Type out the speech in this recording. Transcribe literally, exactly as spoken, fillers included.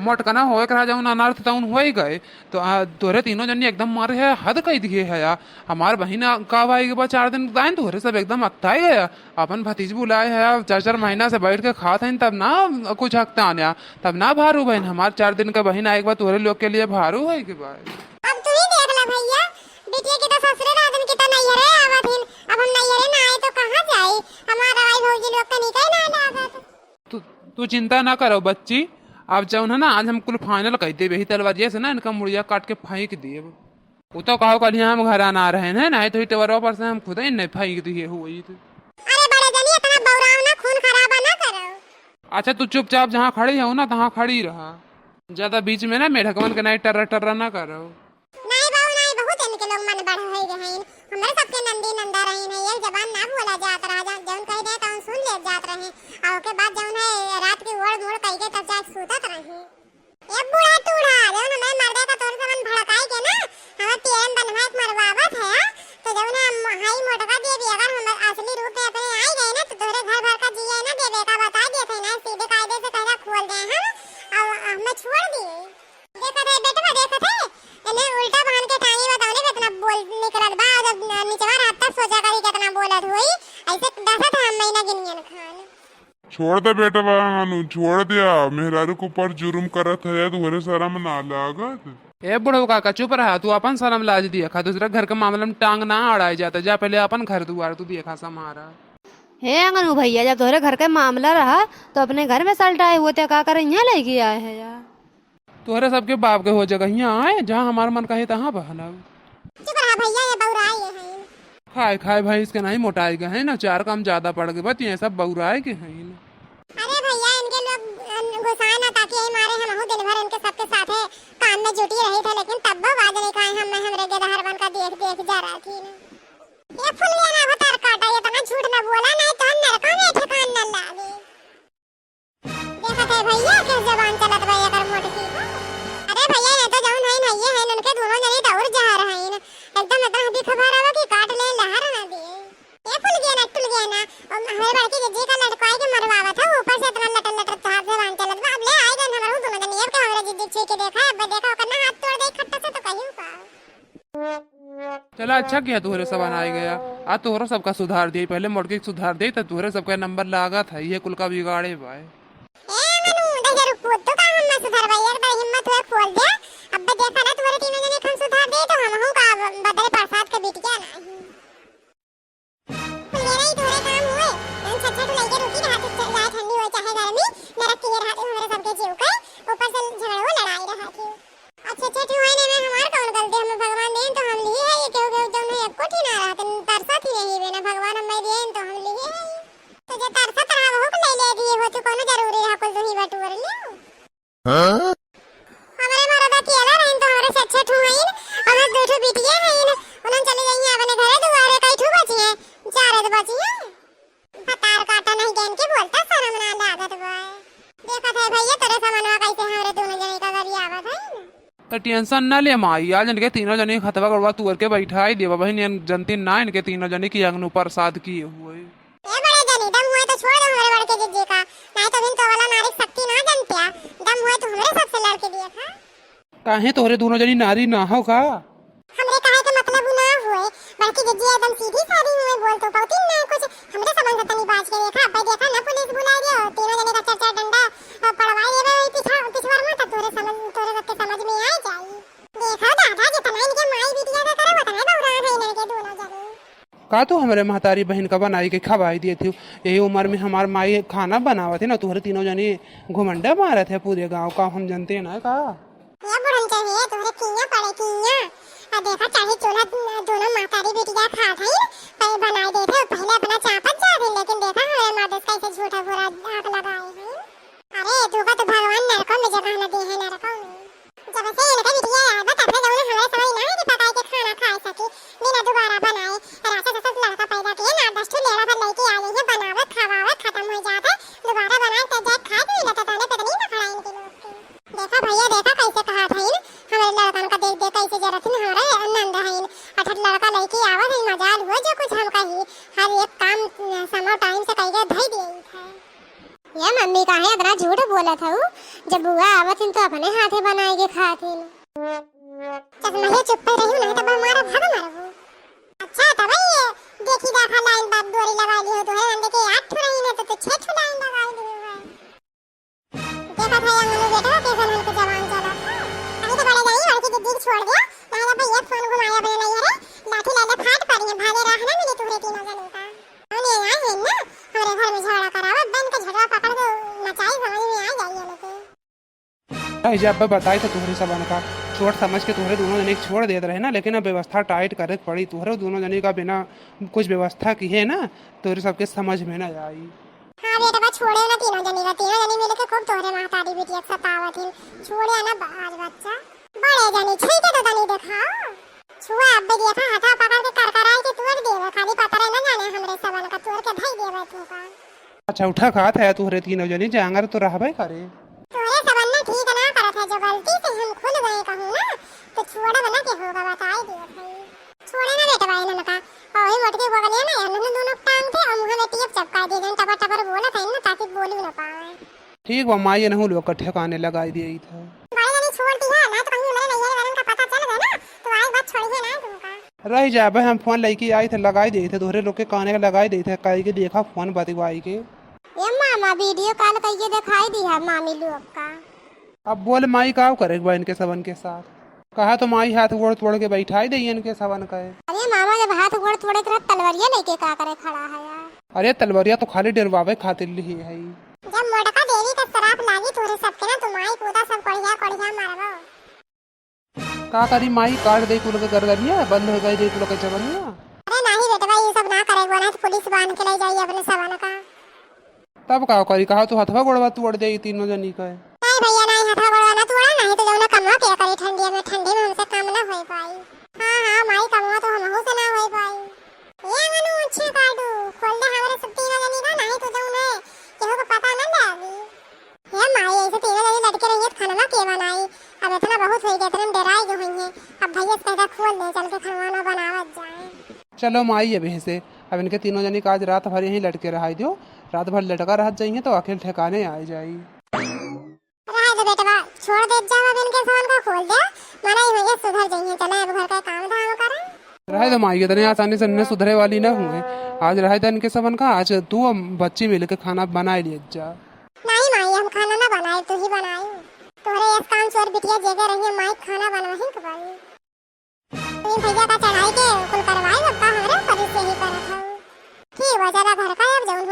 मोटकना होए के रहा, जौन अनर्थ तौन होई गए। तो आ, तोहरे तीनों जनी एकदम मारे है, हद कई दिए है यार। हमार बहिन आ, का भाई के बाद चार दिन दाइन तोहरे सब एकदम अत्ताए गया। अपन भतीज बुलाए है, चार चार महीना से बैठ के खात हैं, तब ना कुछ हकतान या, तब ना भारू बहन। हमार चार दिन का बहिन आए के बाद तोहरे लोग के लिए भारू है के बाद। अब तू ही देख ला भैया, बिटिया के तो ससुरे रहतन के तो नैहरे आवत हिन। अब हम नैहरे ना आए तो कहाँ जाए? हमार दवाई भौजी लोग के निकल ना लागत। तू, तू चिंता ना करो बच्ची, अब जौन है ना, आज हम कुल final कइ देबे, यही तलवारिया से ना इनका मुड़िया काट के फेंक देब। उ तो कहो कल हम घरा ना रहे हैं, नहीं तो ही टवरवा पर से हम खुद ही नहीं फेंक दिए हुई। अरे बड़े जनी, इतना बौराव ना, खून खराबा ना करो। अच्छा, तू चुपचाप जहाँ खड़ी हो ना, तहाँ खड़ी रहा। ज्यादा बीच में ना मेढकवन के नहीं टर्रा टर्रा ना करो। नहीं बाऊ, नहीं, बहुत इनके लोग मन बढ़ होई गए हैं। हमरे सबके नंदी नंदा रही नहीं, एक जबान ना बोला जात रहा, जा-, जौन कह दे तौन सुन ले जात रहे। और ओके बाद जौन है रात के ओढ़ मोड़ कह के तब जाके सूतत रहे। ए बूढ़ा टूढ़ा, जौन हमारे मर्दे का तोर से मन भड़काई के ना, हमारे तेरन बनवा के मरवावत है, तो जौन है हम हाई मोटका दे भी अगर हम असली रूप में अपने आई गए ना, तो तोरे घर भर का जिए ना देवे का बता देते ना, सीधे कायदे से कहना खोल दे हम, और हमें छोड़ दिए। देखत है बेटवा, देखत है, एने उल्टा बांध के टांगी बा, तौने कितना बोल निकलत बा, जब निचवा रहत तब सोचा करी कितना बोलत होई, ऐसे डसत है हम महीना गिनियन खान। छोड़ दे बेटवा, हनु, छोड़ दिया, मेहरारू के ऊपर जुर्म करत है, तोहरे शर्म ना लागत? ए बुढ़ऊ काका, चुप रहा, तू अपन शर्म लाज देखा, दूसरे घर के मामला में टांग ना अड़ाई जाता, जा पहले अपन घर दुआर तू देखा, संभारा। हे अंगनू भैया, जब तोहरे घर के मामला रहा, तो अपने घर में सलटाए हुए ते का करे यहाँ लेके आए है यार? तोहरे सबके बाप के हो जगहिया आए, जहाँ हमार मन कहे तहाँ बहलब। चुप रहा भैया, ये बौराए हैं। खाए खाए भैंस के नहीं मोटाए गए हैं ना, चार काम ज्यादा पड़ गए, बस ये सब बौराए के हैं। अरे भैया, इनके लोग, अन, गुस्साए ना, ताकि यही मारे हम हूँ दिन भर इनके सबके साथे काम में जुटी रही थे, लेकिन तब वो बाज नहीं खाए हम, मैं हमरे गेदहरवन का देख देख जा रहा थी ना। ये फुलगेना भतार काटा, ये तना झूठ ना बोला, नहीं तो हम नरका में ठिकान न लागे। देखत है भैया, के जबान चलत बा एकर मोटकी का। अरे भैया, ये तो जौन हईन, हइये हईन, उनके दोनों जने तो और जहर हईन। एकदम इतना बिख भर आवा कि काट ले, लहर ना दे। ए फुलगेना, टुलगेना, ओ हमरे बड़की जिज्जी का लटकाई के मरवावत है, ऊपर से इतना लटर लटर तोहार जबान चलत बा। अब ले आई गन हमरू दोनों जने, अब के हमरे जिज्जी छू के देखा, अब देखा ओकर ना हाथ तोड़ दे खट्टा से तो कहियो का। चला, अच्छा किया तोहरे सब अनाई गया। आज तोहरो सबका सुधार दिए, पहले मोटकी के सुधार दिए, तब तोहरे सबका नंबर लागत है, ये कुल का बिगाड़े बाय। ए मनु, दहिया रुक, तू का हम ना सुधार भाई, एक बार हिम्मत हुए खोल दे। अब देखा ना, तोहरे तीनों जने के हम सुधार दे, तो हमहू का बदले प्रसाद के बिटिया नाही। ले रही तोहरे काम हुए, जौन छत छत लइके रुकी रहा, तो चाहे ठंडी हो चाहे गर्मी, नरक किए रहा तू हमरे सबके जीव के, ऊपर से झगड़ो लड़ाई रहा थी। अच्छा, अच्छा, तू है ना, हमार कौन गलती? हमें भगवान देन तो हम लिए है, ये केहू, केहू जौन है, एको ठी ना रहत, तरसा थी यही बे ना, भगवान हमें देन तो हम लिए है। तो जे तरसत रहा, वहू को ले ले दिए हो, तू कौनो जरूरी रहा, कुल तू ही बटोर लियो। हाँ? हमरे मरद अकेला रहन तो हमरे से अच्छे ठू हईन, हमरे दो ठो बिटिया हईन, उन्हन चले जाइए अपने घरे दुआरे, कई ठू बचिए, चार तो बचिए। भतार काटा नहीं गैन के बोलता, शर्म ना लागत बा। देखत है भैया, तोरे समनवा कैसे हमरे दोनों जने का गरियावत है। तो tension ना ले माई, आज इनके तीनों जने खतवा गड़वा तुअर के बैठाई देबा बहिन, एन जनती ना इनके तीनों जने की अंगनू प्रसाद किए हुए। ए बड़े जनी, दम हुए तो छोड़ दो हमरे बड़के जिज्जी का, नहीं तो बिन तो वाला नारी शक्ति ना जनत्या, दम हुए तो हमरे सबसे लड़के दिए था। काहे तोहरे दोनों जनी नारी ना हो का? हमरे कहे के मतलब उ ना हुए, बड़की जिज्जी एकदम सीधी सादी हुए, बोल तो पौती ना कुछ, हमरे समझ से तनी बाज के देखा, अब्बे देखा ना पुलिस बुला दिया, तीनों जने का चार चार डंडा, अ, पड़वाई देबे वही पिछा-, पिछवर में, तब तोरे समझ, तोरे सबके समझ में आ जाई। देखो दादा, जितना इनके माई बिटिया का करे, उतना बौरा है इनके दोनों जने। का तू हमरे महतारी बहिन का बनाई के खवाई दिए थी? यही उम्र में हमार माई खाना बनावत है ना, तोहरे तीनों जनी घुमंडा मारत है पूरे गांव का, हम जनते ना का? ये बुढ़न चाहिए तोहरे किया पड़े किया। आ देखा, चाहे चूल्हा दोनों महतारी बिटिया खात है, पर बनाई देते, पहले अपना चापत जाते, लेकिन देखा हमारे मर्द कैसे झूठा बुरा आग लगाए हैं। अरे, तू का तो भगवान नरकों में जगह न दे है, नरकों में। जब से इनका बिटिया आया बा, तब से जौन हमरे समझ ना है कि पकाए के खाना खाए सकी, बिना दोबारा बनाए। राक्षस ऐसा लड़का पैदा किए ना, दस ठो लेड़ा भर लइके आ गई है, बनावत, खवावत, खत्म हो जात है, दोबारा बनाए तब जाए खाए के मिलत है, ताने पे तो नहीं ना खड़ा इनके लोग के। देखा भैया, देखा कैसे कहा था इन, हमारे लड़कन का देख देख कैसे जरा थी हमारे नंद है इन, अठठ लड़का लइके आवत है, मजाल हुआ जो कुछ हम कही, हर एक काम, अ, समय टाइम से कह के धई दिए था। ए मम्मी, काहे इतना झूठ बोलत हऊ? जब बुआ आवत हिन तो अपने हाथे बनाए के खात हिन। चश्मा, ये चुप्पे रहियो, नहीं तो बस मारा भाग मारबू। अच्छा, तब ये देखी देखा लाइन बात दोरी लगाई ली हो तो है, अंदर के आठ ठो रही ना तो, तो छह ठो लाइन लगाई ली हो। देखा था ये मनु बेटवा कैसन उनके जवान चला था। अभी तो बड़े जाई, लड़की के जिद छोड़ दिया, नहीं तो भैया फोन घुमाया बने नहीं रे, लाठी लाले फाट पड़ी है, भागे राह ना मिली तुहरे तीनों जने का। हमने यहाँ है ना, हमरे घर में झगड़ा करावा, बन के झगड़ा पकड़ के मचाई, समझ में आ जाई ये लोग के। ए, जब बताई तो तोहरे सबन का, छोट समझ के तोहरे दोनों जने के छोड़ देत रहे ना, लेकिन अब व्यवस्था टाइट करे के पड़ी। तोहरे दोनों जने का बिना कुछ व्यवस्था किहे ना, तोहरे सबके समझ में ना आई। हाँ बेटवा, छोड़े ना तीनों जने का, तीनों जने मिल के खूब तोहरे महतारी बिटिया के सतावत हिन। छोड़े ना ब-, आज बच्चा, बड़े जने छई के तो तनी देखाओ। छुआ, अब्बे देखा, हाथा पकड़ के करकराई के तोड़ देवे, खाली पतरे न जाने हमरे सबन का, तोड़ के धई देवे तू का। अच्छा, उठा खात है तोहरे तीनों जनी, जांगर तो रहबे करे। तोहरे सबन ना ठीक ना करत है, जो गलती से हम खुल गए कहूँ ना, तो छोड़ब ना के होगा, बताई दियो भाई। छोड़े ना बेटवा इनन का, और वही मोटके बगलिया ना, इनन दोनों टांग थे, और मुँह में टेप चपका दिए, जन टपर टपर बोलत है ना, ताकि बोलू ना पावे। ठीक बा माई, एनहू लोग का ठिकाने लगाई दिए था। बड़े जनी छोड़ दिया ना, तो कहीं हमारे नैहर वालन का पता चल गया ना, तो आज बात छोड़िए ना तुमका। रह जाबे, हम फोन लेके आई थे, लगाई दे थे, तोहरे लोग के काने के लगाई दे थे, कही के देखा फोन बतिवाई के। ए मामा, वीडियो कॉल कइके देखाई दिहा मामी लोग का। अब बोल माई, का करे बा इनके सबन के साथ? कहा तो माई हाथ गोड़ तोड़ के बैठाई दे इनके सबन का। अरे मामा, जब हाथ गोड़ तोड़े के रहे, तलवरिया लेके का करे खड़ा है यार? अरे तलवरिया तो खाली डरवावे खातिर लिही है। जब मोटका देवी का सराप लागी तोहरे सबके ना, तो माई पूता सब कोढ़िया कोढ़िया मारबो। का करी माई, काट दे कुल के गर्दनिया, बंद हो गई दे कुल के जबनिया। अरे नाही बेटवा, ये सब ना करे, वो ना तो पुलिस बांध के ले जाई अपने सबन का। तब का करी, कहा तू हथवा गोड़वा तोड़ दे ई तीनों जनी के। नाही भैया, नाही हथवा गोड़वा ना तोड़ा, नाही तो जौना कमवा के करी ठंडी में, ठंडी में हमसे काम ना होई पाई। हाँ, हाँ, माई कमवा तो हमहू से ना होई पाई। ए मनु, अच्छे काटू, खोल दे हमरे सब तीनों जनी का, नाही तो जौन है, केहू को पता ना लागी। हे माई, ऐसे तीनों जनी लड़के रहिए तो खाना ना के बनाई? अब इतना बहुत होई गया, इतने में डेराई जो हुई है। अब भैया से कहता खोल दे, चल के खाना ना बनावत जाए। चलो माई, अब यहाँ से, अब इनके तीनों जनी का आज रात भर यहीं लटके रहाई दियो। रात भर लटका रहत जाइए तो आखिर ठिकाने आ जाई। रहे दे बेटवा, छोड़ दे, जाओ अब इनके सबन का खोल दे, मना ही भैया सुधर जाइए, चले अब घर का काम धाम करें। रहे दे माई, इतने आसानी से इन्हें सुधरे वाली ना हुए। आज रहे दे इनके सबन का, आज तू हम बच्ची मिल के खाना बनाए लिए जा। नाही माई, हम खाना ना बनाए, तू ही बनाई। तोहरे एक काम चोर बिटिया जेगे रहिए माई, खाना बनवही के पड़ी। तू भैया का चढ़ाई के कुल करवाई, अब का हमरे ऊपर से ही करत हऊ। ठीक बा, चला घर का अब जौन